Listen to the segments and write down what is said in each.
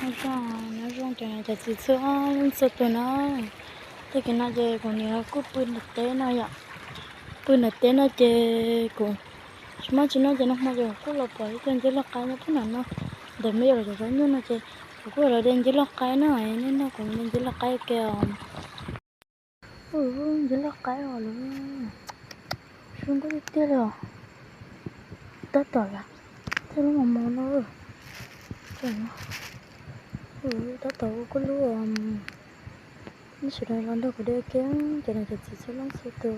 Nyob zoo cov niam cov txiv txhua leej txhua tus na. Tag kis no ces kuv niam kuj pw nram teb no yom. Pw nram teb no ces kuv tsis muaj tsis noj ces nag hmo ces kuv kuj los pom ib co nceb loj qaib nyob pem no no. Ntawm me nyuam los cov zaub nyuj no ces kuv kuj los de nceb loj qaib na, nej nrog kuv de nceb loj qaib ua ke os. Ub, nceb loj qaib os lawm. Zoo nkauj tiag tiag li os. Tab tom thiaj lub mos mos no. Tab tom ua kuj lub. Nej sawv daws los nrog kuv de ua ke, cov niam cov txiv txhua leej txhua tus.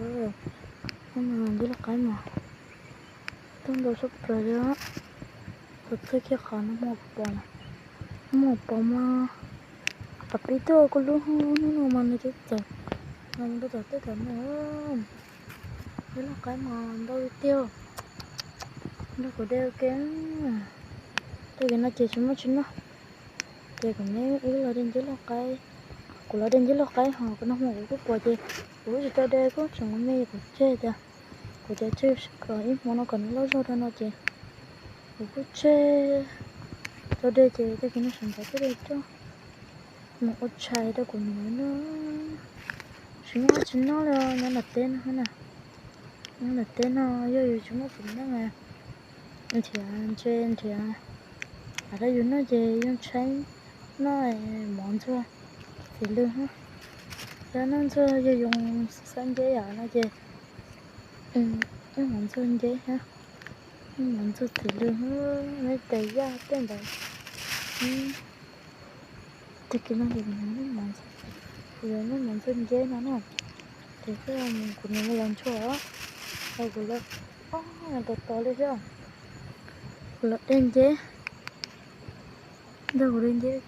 Hnub no nceb loj qaib mas tuaj ntau sab plaws li. Thaum txog kiag qhov no mus pom, mus pom mas qhov pib tuaj kuj lub, hnub no mas nws twb txawm los mus rau tom tej tom no. Nceb loj qaib mas ntau tiag tiag. Nrog kuv de ua ke. Tag kis no ces tsis muaj tsis noj ces kuv mam li los de nceb loj qaib. Kuv los de nceb loj qaib ho kuv nag hmo kuv kuj pom ces kuv kuj tsis tau de, kuj tseem ua me kuv tseg tias kuv cov tseg kom ib hmo no kom nws loj zog rau no ces kuv kuj tseg tau de ces tag kis no sawv ntxov thiaj li coj mus ua tshais rau kuv niam na. Tsis muaj tsis noj li nyob nram teb no na. Nyob nram teb no yog yus tsis muaj txiv neej nrhiav ntses nrhiav, a, rau yus noj ces yus tshaib noj mov ntxuag txiv lws hab. Yog noj ntxuag yog yus xav nceb yom no ces noj mov ntxuag nceb hab, noj mov ntxuag txiv lws hab, tes yaj tej ntawd. Tag kis no ces kuv yuav noj mov ntxuag nceb no na, ces kuv niam los ntshua, kuv los, tos tos li thiab, kuv los de nceb, nrog kuv de nceb,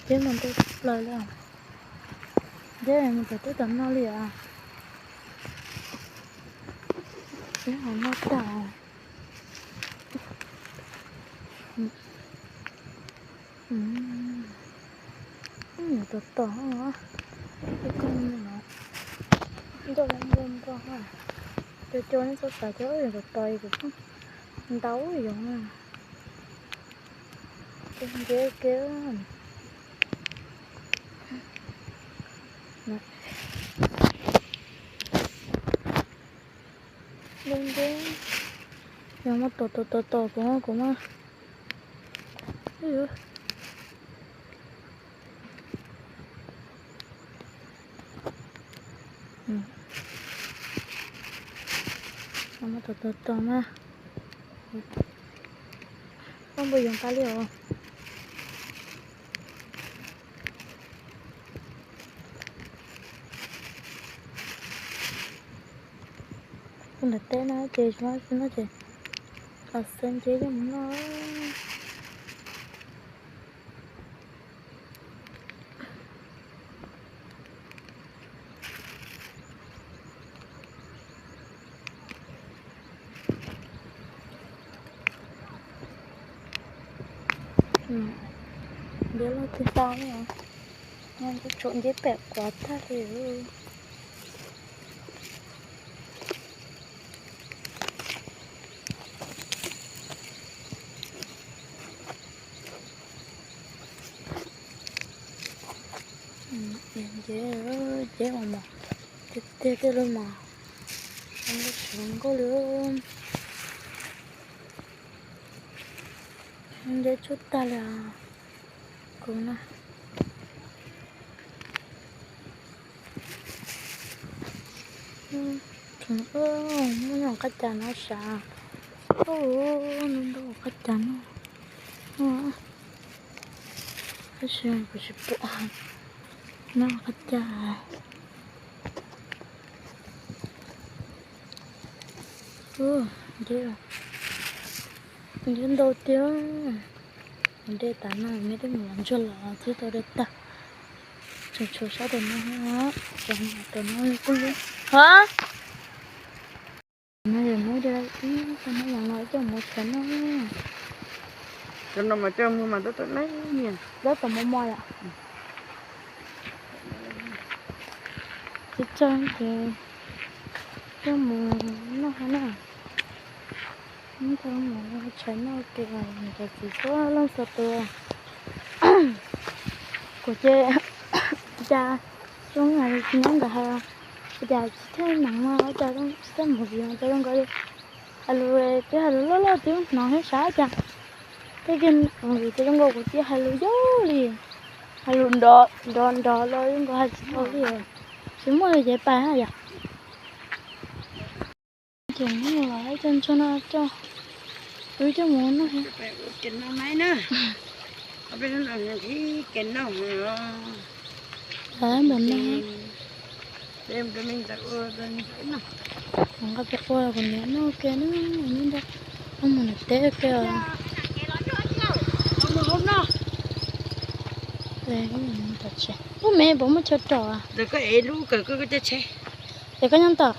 nceb mas ntau plaws li, nceb mus tom tej tom no li os. Nceb ho noj tag. Tos tos, ib koog no ncauj npua npua, cua cua nej txhob xav cov tos tos kuv pheej ntau yoov. Nceb kiag. Nceb, yog muab tos tos tos tos kuv, kuv muab. Muab tos tos tos mas. Koj npua yoov tas li os. Kuv ntawm teb no ces tsis muaj tsis noj ces los xav nceb coj mus noj. Nceb loj tiag tiag li, nyob ntawm tsoom nceb pem quav tag li. Nceb, nceb mas tiag tiag li mas, zoo nkauj li. Nceb tshuab tag li os. Kuv no, muaj nyuam qab cas no sav, ntau ntau qab cas no, tab sis kuv tsis pom no qab cas. Nceb, nceb ntau tiag. De tas no mej twb mus ntsuag los thiab tau de tag. Tseem tshuav sab rau no, rau no kuj lub. Ha, no yog muab de ib tug no los coj mus tshais noj. Cov no mas coj mus mas tab tom lab niag, tab tom mos mos yom. Tsis tsawg ces coj mus noj hab na. Muab coj mus tshais noj ke, cov txiv txhua leej txhua tus. Kuv ces ua cas zoo li tsis nyob nkawd hais, ua cas tsis txawj hnav mas ua cas tsis txawj mus vim cov zoo nkawd hais lus, twb hais lus loj loj twb hnov thiab sav cas. Tej kiag vim cov zoo nkauj kuv cia hais lus yau li, hais lus nrov nrov nrov los zoo nkauj hais tsis tau li, tsis muaj li ces pais yom. Ces muaj los coj ntsuag no coj, wb coj mus noj. Npaum no, nqa pem ua kuv niam noj ke na, noj mus nram teb ke os. Ub me, puas muaj chaw rau? Es koj nyob ntawm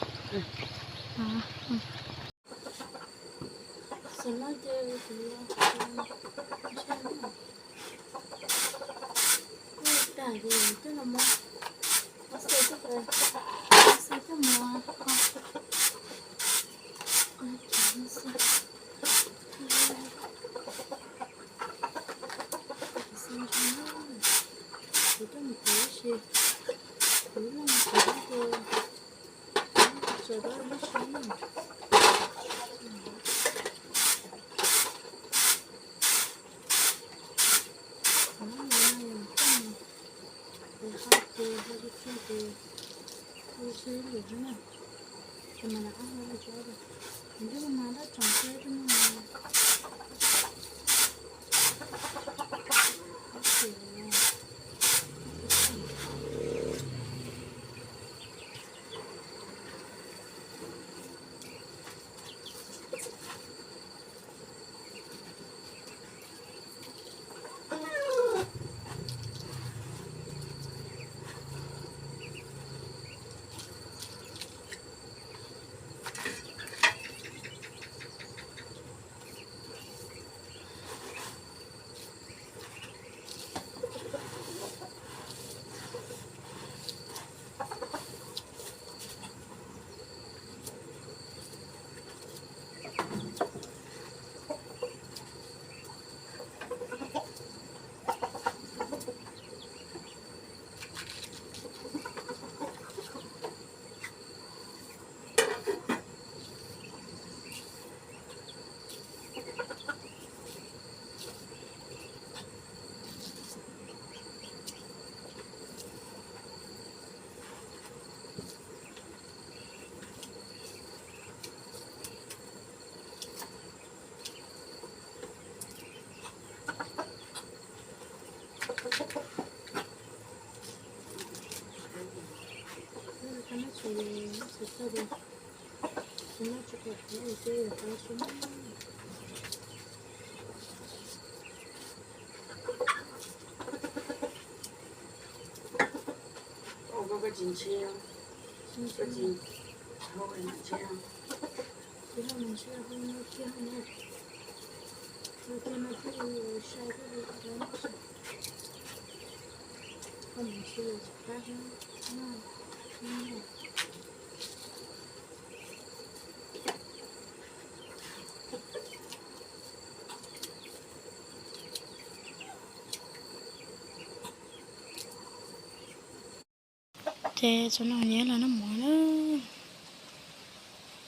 Ces tsuas no nyiam los noj mov na.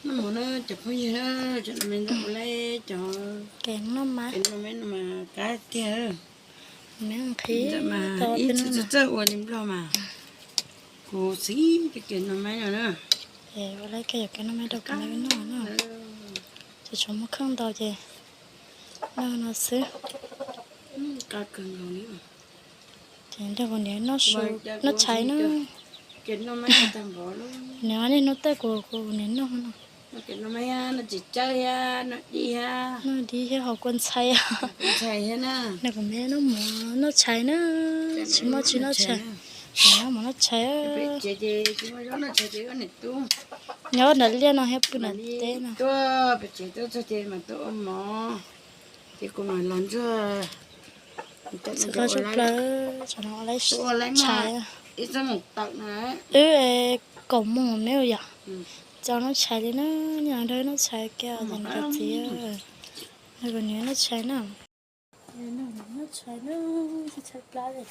Noj mov na cov phooj ywg, cov no me ntawm ua leb cov kev noj mas qab tiag. Ntawm mas ib txwm txawj ua li nplog mas kuv xib cov kev noj mas no na. Ua leb cov kev noj mas rau kuv noj na. Ces tsuas muaj kheej ntau ces noj no xwb. Ces nrog kuv niam noj su, noj tshais na. Niam niaj hnub tej kuv, kuv niam noj no. Noj dib thiab ho kua ntxhais. Nrog kuv me noj mov noj tshais na. Tsis muaj tsis noj tshais. Noj mov noj tshais. Nyob nram liaj no thiab pw nram teb no. Ces kuv mam los ntsuag. Txhua qab tsuag plaws, tshais. Wb kaum moos me yom, tsis noj tshais li na, nyob nrog noj tshais kiag ces niam txiv, nrog kuv niam noj tshais na. Tshais na, tsis tshais plab li.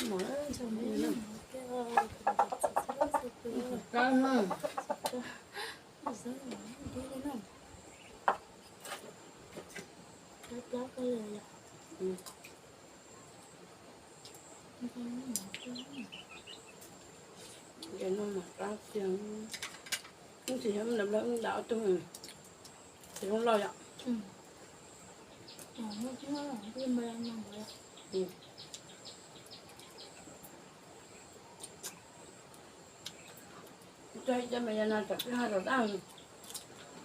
Mov, plab, plab, plab, tsis yog nram lawv nram ob tug, tsis zoo loj yom. Tso ib cov mas yas nas tsam twb haj rau dab,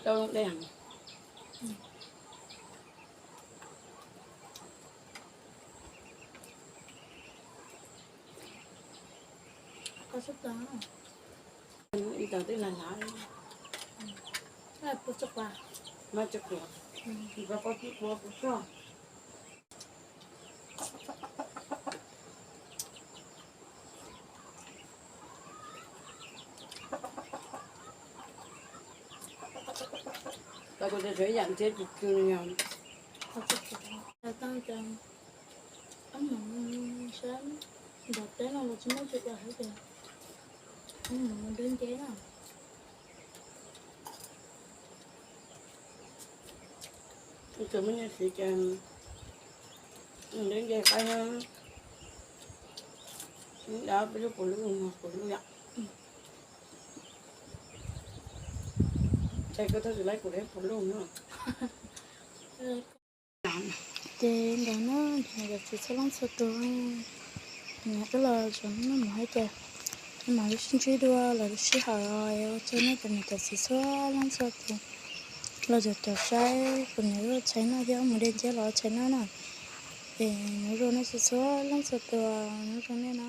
rau dej. Ib tag twb lag lag. Mas tsis quav, kuv tso. Tau kuv tias tshuav ib yam ntxiab tsis tsw no yog. Tau cov, ab, sab nram teb no los tsis muaj tsis ua hauv ces ab mus deb nceb na. Tus muaj nyiaj siv ces deb nce qaib, dab peb lub puv lub, puv lub yom. Ces koj tab sis laib kuv dab puv lub no. Ces ntawd na, cov txiv txhua leej txhua tus, nyob rau los tseem muaj mus hais tias mam li sib ntsib dua los lub sij hawm, ua tsaug nej cov niam cov txiv txhua leej txhua tus los cov saib kuv niam lub tshais noj thiab mus deb nceb los tshais noj na. Es nyob zoo nej txhua txhua leej txhua tus, nyob zoo nej na.